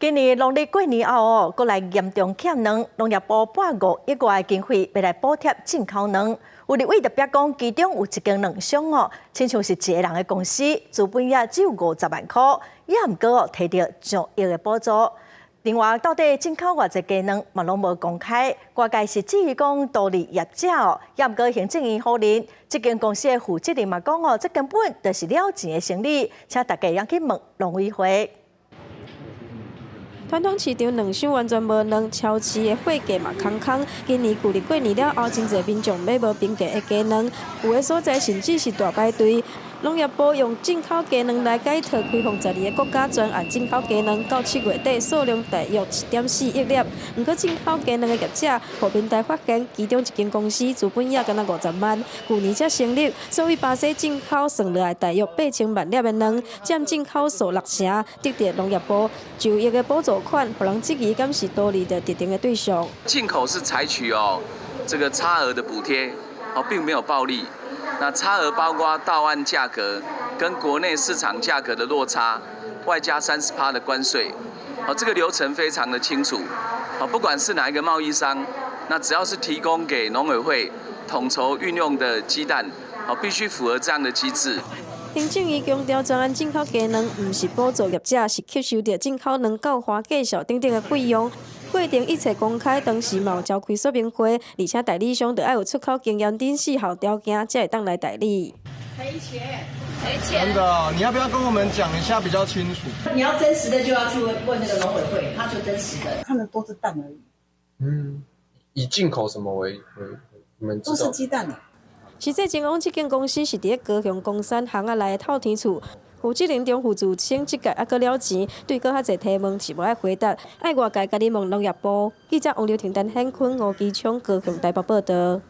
今年農曆過年後哦，閣來嚴重欠卵，農業部撥5億外經費，欲來補貼進口卵。有立委特別講，其中有一間卵商哦，親像是一个人的公司，資本額只有50萬箍，也毋過哦，提著上億的補助。另外，到底進口偌濟雞卵嘛攏無公開，外界是質疑講圖利業者哦，也毋過行政院否認，這間公司的負責人嘛講哦，這根本就是了錢的生意，請大家會去問農委會。傳統市場卵商完全無卵，超市的貨架嘛空空。今年舊曆過年了後，真濟民眾買無平價的雞卵，有的所在甚至是大排隊。農業部用進口雞卵來解套開放12个國家專案進口雞卵，到7月底數量大約1.4億粒。毋過進口雞卵的業者，予平台發現，其中一間公司資本額干焦50萬，舊年才成立，所以巴西進口算落來大約8000萬粒的卵，佔進口數六成，得著農業部上億的補助款，予人質疑敢是圖利著特定的對象。進口是採取哦這個差額的補貼，哦並沒有暴利。那差額包括到岸價格跟國內市場價格的落差，外加30%的關稅，哦，這個流程非常的清楚。哦，不管是哪一個貿易商，那只要是提供給農委會統籌運用的雞蛋，哦，必須符合這樣的機制。行政院強調，專案進口雞卵毋是補助業者，是吸收著進口卵到花介紹等等的費用。過程一切公開，當時嘛有召開說明會，而且代理商著愛有出口經驗等四項條件，才會當來代理。賠錢，賠錢。真的，你要不要跟我們講一下比較清楚？你要真實的就要去問問那個農委會，他就真實的。他們都是蛋而已。嗯，以進口什麼為為？你們知道？都是雞蛋。實際前往這間公司是佇咧高雄岡山巷仔內的透天厝。負責人張富自稱這屆猶閣了錢，對閣較濟提問是無愛回答，愛外界共你問農業部。記者王劉婷、陳顯坤、吳基聰高雄台北報導。